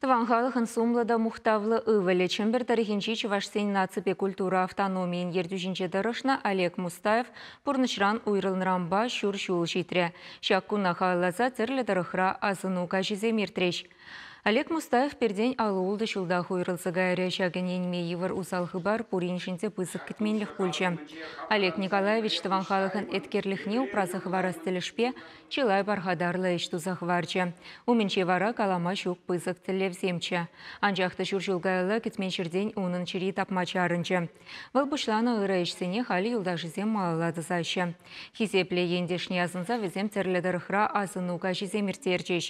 Тӑван халӑхӑн сумлӑ та мухтавлӑ ывӑлӗ, Чӗмпӗр тӑрӑхӗнчи чӑвашсен наципе культура автономийӗн ертӳҫинче тӑрӑшнӑ Олег Мустаев пурнӑҫран уйрӑлнӑранпа ҫур ҫул ҫитрӗ. Ҫак куна халалласа тӗрлӗ тӑрӑхра асӑну каҫӗсем иртрӗҫ. Олег Мустаев пиртен 56 ҫултах уйрӑлса кайрӗ. Ҫак ӗненме йывӑр усал хыпар пуриншӗн те пысӑк кӗтменлӗх пулчӗ. Олег Николаевич тӑван халӑхӑн еткерлӗхне упраса хӑварас тӗлӗшпе чылай пархатарлӑ ӗҫ туса хӑварчӗ. Умӗнче вара калама ҫук пысӑк тӗллевсемччӗ. Анчах та ҫур ҫул каялла кӗтмен ҫӗртен унӑн чӗри тапма чарӑнчӗ. Вӑл пуҫланӑ ырӑ ӗҫсене халӗ юлташӗсем малалла тӑсаҫҫӗ. Хисеплӗ ентешне асӑнса вӗсем тӗрлӗ тӑрӑхра асӑну каҫӗсем ирттерчӗҫ.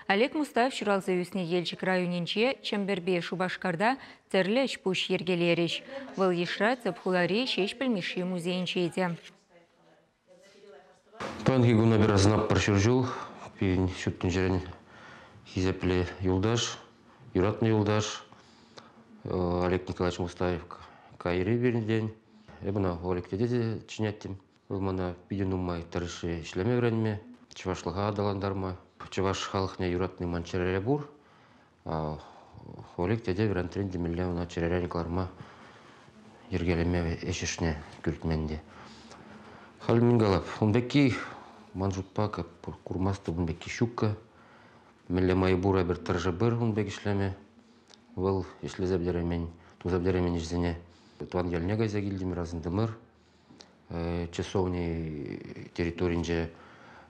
Олег Мустаев ҫуралса ӳснӗ Елчӗк районӗнче, Чӗмпӗрпе Шупашкарта тӗрлӗ ӗҫ-пуҫ йӗркелерӗҫ. Вӑл йышра тӗп хулари Ҫеҫпӗл Мишши музейӗнче те. Паянхи куна пӗр асӑнатпӑр ҫур ҫул. Пирӗн ҫут тӗнчерен хисеплӗ юлташ, юратнӑ юлташ Олег Николаевич Мустаев кайри пирӗнтен. Эп ӑна Олег тете те чӗнеттӗм. Вӑл мана питӗ нумай тӑрӑшрӗ ӗҫлеме вӗренме, чӑвашлӑха аталантарма. Чӑваш халӑхне юратни ман чӗрере пур. Олег тете вӗрентрен темелле ӑна чӗререн кӑларма, йӗркелеме ӗҫ ӗҫне кӳртмен те. Халь мӗн калап, ун пекки ман шутпа курмастӑп, ун пекки ҫуккӑ. Мӗнле май пур эпир тӑрӑшӑпӑр ун пек ӗҫлеме. Вӑл ӗҫлесе пӗтереймен, туса пӗтереймен ӗҫсене тӑван ялне кайса килтӗмӗр, асӑнтӑмӑр. Часовни территоринче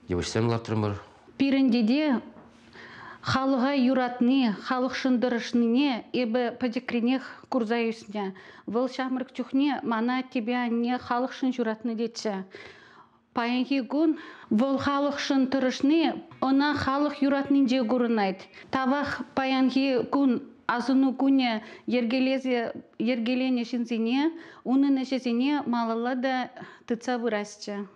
йывӑҫсем лартрӑмӑр. Пирӗн тете халӑха юратни, халӑхшӑн тӑрӑшнине эпӗ пӗчӗкренех курса ӳснӗ. Вӑл ҫамрӑк чухне мана аттепе анне халӑхшӑн ҫуратнӑ тетчӗ. Паянхи кун вӑл халӑхшӑн тӑрӑшни ӑна халӑх юратнинче курӑнать. Тавах паянхи кун асӑну кунӗ йӗркелесе йӗркеленӗ ҫынсене, унӑн ӗҫӗсене малалла та тытса пырасчӗ.